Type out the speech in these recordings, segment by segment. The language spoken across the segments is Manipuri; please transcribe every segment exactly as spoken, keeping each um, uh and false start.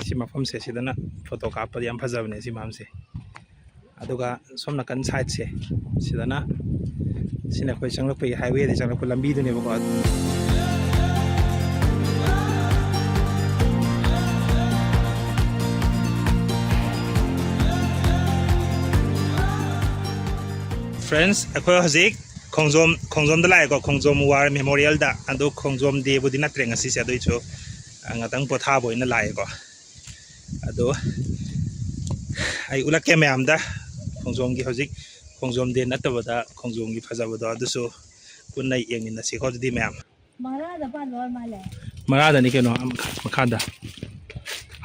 ꯁꯤ ꯃꯐꯝꯁꯦ, ꯁꯤꯗꯅ ꯐꯣꯇꯣ ꯀꯥꯞꯄꯗꯤ ꯌꯥꯝ ꯐꯖꯕꯅꯦ ꯁꯤ ꯃꯐꯝꯁꯦ꯫ ꯑꯗꯨꯒ ꯁꯣꯝ ꯅꯥꯀꯟ ꯁꯥꯏꯠꯁꯦ, ꯁꯤꯗꯅ, ꯁꯤꯅ ꯑꯩꯈꯣꯏ ꯆꯪꯂꯛꯄꯒꯤ, ꯍꯥꯏꯋꯦꯗ ꯆꯪꯂꯛꯄ ꯂꯝꯕꯤꯗꯨꯅꯦꯕꯀꯣ꯫ Friends, ꯑꯩꯈꯣꯏ ꯍꯧꯖꯤꯛ ꯈꯣꯡꯖꯣꯝ, ꯈꯣꯡꯖꯣꯝꯗ ꯂꯥꯛꯑꯦꯀꯣ, ꯈꯣꯡꯖꯣꯝ War Memorialꯗ꯫ ꯑꯗꯣ ꯈꯣꯡꯖꯣꯝ Dayꯕꯨꯗꯤ ꯅꯠꯇ꯭ꯔꯦ ꯉꯁꯤꯁꯦ, ꯑꯗꯨꯏꯁꯨ, ꯑ, ꯉꯥꯛꯇꯪ ꯄꯣꯊꯥꯕ ꯑꯣꯏꯅ ꯂꯥꯛꯑꯦꯀꯣ꯫ ꯑꯗꯣ ꯑꯩ ꯎꯠꯂꯛꯀꯦ ꯃꯌꯥꯝꯗ, ꯈꯣꯡꯖꯣꯝꯒꯤ, ꯍꯧꯖꯤꯛ ꯈꯣꯡꯖꯣꯝ Day ꯅꯠꯇꯕꯗ ꯈꯣꯡꯖꯣꯝꯒꯤ ꯐꯖꯕꯗꯣ, ꯑꯗꯨꯁꯨ ꯄꯨꯟꯅ ꯌꯦꯡꯃꯤꯟꯅꯁꯤꯀꯣ ꯑꯗꯨꯗꯤ ꯃꯌꯥꯝ꯫ ꯃꯔꯥꯗ ꯄꯥꯟꯕ ꯑꯣꯏ ꯃꯥꯜꯂꯦ꯫ ꯃꯔꯥꯗꯅꯤ ꯀꯩꯅꯣ, ꯑꯥ ꯃꯈꯥ-, ꯃꯈꯥꯗ꯫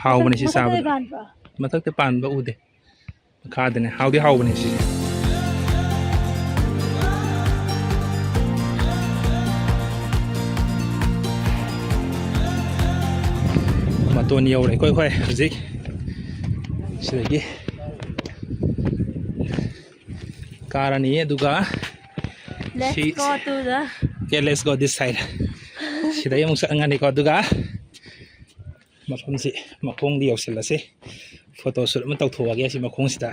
ꯍꯥꯎꯕꯅꯦ ꯁꯤ ꯃꯊꯛꯇ ꯆꯥꯕꯗ꯫ ꯄꯥꯟꯕ꯭ꯔꯣ? ꯃꯊꯛꯇ ꯄꯥꯟꯕ ꯎꯗꯦ꯫ ꯃꯈꯥꯗꯅꯦ꯫ ꯍꯥꯎꯗꯤ ꯍꯥꯎꯕꯅꯦ ꯁꯤꯁꯦ꯫ ꯃꯇꯣꯟ ꯌꯧꯔꯦꯀꯣ ꯑꯩꯈꯣꯏ ꯍꯧꯖꯤꯛ꯫ ꯁꯤꯗꯒꯤ ꯀꯥꯔꯅꯤ, ꯑꯗꯨꯒ Let's ꯁꯤ-, go to the okay, let's go this side. ꯁꯤꯗꯩ ꯑꯃꯨꯛ ꯆꯠꯉꯅꯤꯀꯣ, ꯑꯗꯨꯒ ꯃꯐꯝꯁꯤ, ꯃꯈꯣꯡꯗꯤ ꯌꯧꯁꯤꯜꯂꯁꯤ꯫ Photo shoot ꯑꯃ ꯇꯧꯊꯣꯛꯑꯒꯦ ꯁꯤ ꯃꯈꯣꯡꯁꯤꯗ꯫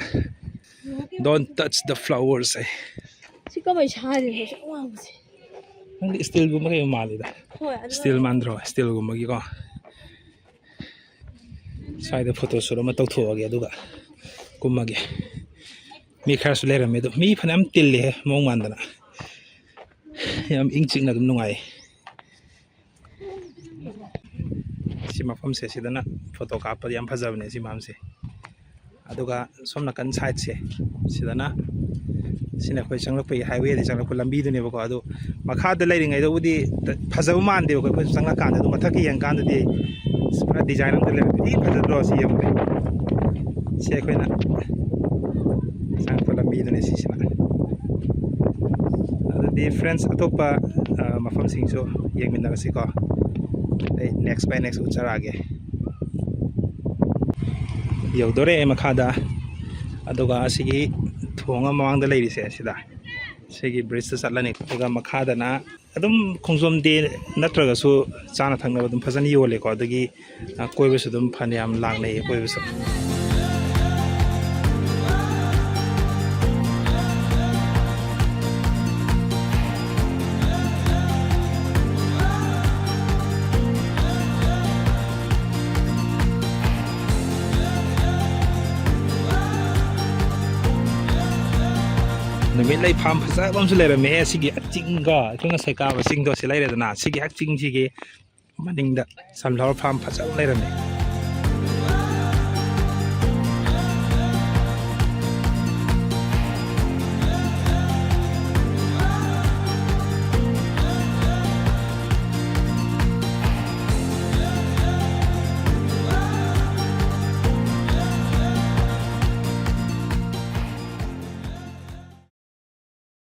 Don't touch the flowers ꯑꯩ꯫ ꯁꯤ ꯀꯃꯥꯏ ꯁꯥꯔꯤꯅꯣ ꯑꯁꯨꯛ ꯋꯥꯡꯕꯁꯦ? ꯅꯪꯗꯤ steelꯒꯨꯝꯕ ꯀꯩꯒꯨꯝꯕ ꯃꯥꯜꯂꯤꯗ꯫ ꯍꯣꯏ, ꯑꯗꯨ steel ꯃꯥꯟꯗ꯭ꯔꯣ? Steelꯒꯨꯝꯕꯒꯤꯀꯣ꯫ ꯁ꯭ꯋꯥꯏꯗ photo shoot ꯑꯃ ꯇꯧꯊꯣꯛꯑꯒꯦ, ꯑꯗꯨꯒ ꯀꯨꯝꯃꯒꯦ꯫ ꯃꯤ ꯈꯔꯁꯨ ꯂꯩꯔꯝꯃꯦ, ꯑꯗꯣ ꯃꯤ ꯐꯅꯌꯥꯝ ꯇꯤꯜꯂꯤꯍꯦ, ꯃꯑꯣꯡ ꯃꯥꯟꯗꯅ꯫ ꯌꯥꯝ ꯏꯪ ꯆꯤꯛꯅ ꯑꯗꯨꯝ ꯅꯨꯡꯉꯥꯏꯌꯦ꯫ ꯁꯤ ꯃꯐꯝꯁꯦ, ꯁꯤꯗꯅ ꯐꯣꯇꯣ ꯀꯥꯞꯄꯗꯤ ꯌꯥꯝ ꯐꯖꯕꯅꯦ ꯁꯤ ꯃꯐꯝꯁꯦ꯫ ꯑꯗꯨꯒ ꯁꯣꯝ ꯅꯥꯀꯟ ꯁꯥꯏꯠꯁꯦ, ꯁꯤꯗꯅ, ꯁꯤꯅ ꯑꯩꯈꯣꯏ ꯆꯪꯂꯛꯄꯒꯤ, highwayꯗ ꯆꯪꯂꯛꯄ ꯂꯝꯕꯤꯗꯨꯅꯦꯕꯀꯣ꯫ ꯑꯗꯨ ꯃꯈꯥꯗ ꯂꯩꯔꯤꯉꯩꯗꯕꯨꯗꯤ ꯐꯖꯕ ꯃꯥꯟꯗꯦꯕꯀꯣ, ꯑꯩꯈꯣꯏ ꯆꯪꯂꯛꯀꯥꯟꯗ꯫ ꯑꯗꯨ ꯃꯊꯛꯀꯤ ꯌꯦꯡꯀꯥꯟꯗꯗꯤ ꯄꯨꯔꯥ design ꯑꯝꯗ ꯂꯩꯔꯝꯃꯦ꯫ ꯊꯤ ꯐꯖꯗ꯭ꯔꯣ? ꯁꯤ ꯌꯦꯡꯉꯨꯅꯦ꯫ ꯁꯤ ꯑꯩꯈꯣꯏꯅ ꯆꯪꯉꯛꯄ ꯂꯝꯕꯤꯗꯨꯅꯦ ꯁꯤꯁꯤꯅ꯫ ꯑꯗꯨꯗꯤ friends, ꯑꯇꯣꯞꯄ, ꯑ, ꯃꯐꯝꯁꯤꯡꯁꯨ ꯌꯦꯡꯃꯤꯟꯅꯔꯁꯤꯀꯣ꯫ ꯑꯩ next by next ꯎꯠꯆꯔꯛꯑꯒꯦ꯫ ꯌꯧꯗꯣꯔꯦ ꯃꯈꯥꯗ꯫ ꯑꯗꯨꯒ ꯑꯁꯤꯒꯤ ꯊꯣꯡ ꯑꯃ ꯃꯃꯥꯡꯗ ꯂꯩꯔꯤꯁꯦ, ꯁꯤꯗ, ꯁꯤꯒꯤ bridgeꯇ ꯆꯠꯂꯅꯤ꯫ ꯑꯗꯨꯒ ꯃꯈꯥꯗꯅ ꯑꯗꯨꯝ ꯈꯣꯡꯖꯣꯝ ꯗꯦ ꯅꯠꯇ꯭ꯔꯒꯁꯨ ꯆꯥꯅ ꯊꯛꯅꯕ ꯑꯗꯨꯝ ꯐꯖꯅ ꯌꯣꯜꯂꯦꯀꯣ꯫ ꯑꯗꯒꯤ ꯑ, ꯀꯣꯏꯕꯁꯨ ꯑꯗꯨꯝ ꯐꯅꯌꯥꯝ ꯂꯥꯛꯅꯩꯌꯦ ꯀꯣꯏꯕꯁꯨ꯫ ꯅꯨꯃꯤꯠ ꯂꯩ ꯐꯥꯝ ꯐꯖꯕ ꯑꯃꯁꯨ ꯂꯩꯔꯝꯃꯦ꯫ ꯑꯁꯤꯒꯤ ꯑꯆꯤꯡꯒ ꯑꯩꯈꯣꯏ ꯉꯁꯥꯏ ꯀꯥꯕ ꯆꯤꯡꯗꯣ ꯁꯤ ꯂꯩꯔꯦꯗꯅ, ꯁꯤꯒꯤ ꯍꯛꯆꯤꯡꯁꯤꯒꯤ ꯃꯅꯤꯡꯗ sunflower farm ꯐꯖꯕ ꯂꯩꯔꯝꯃꯦ꯫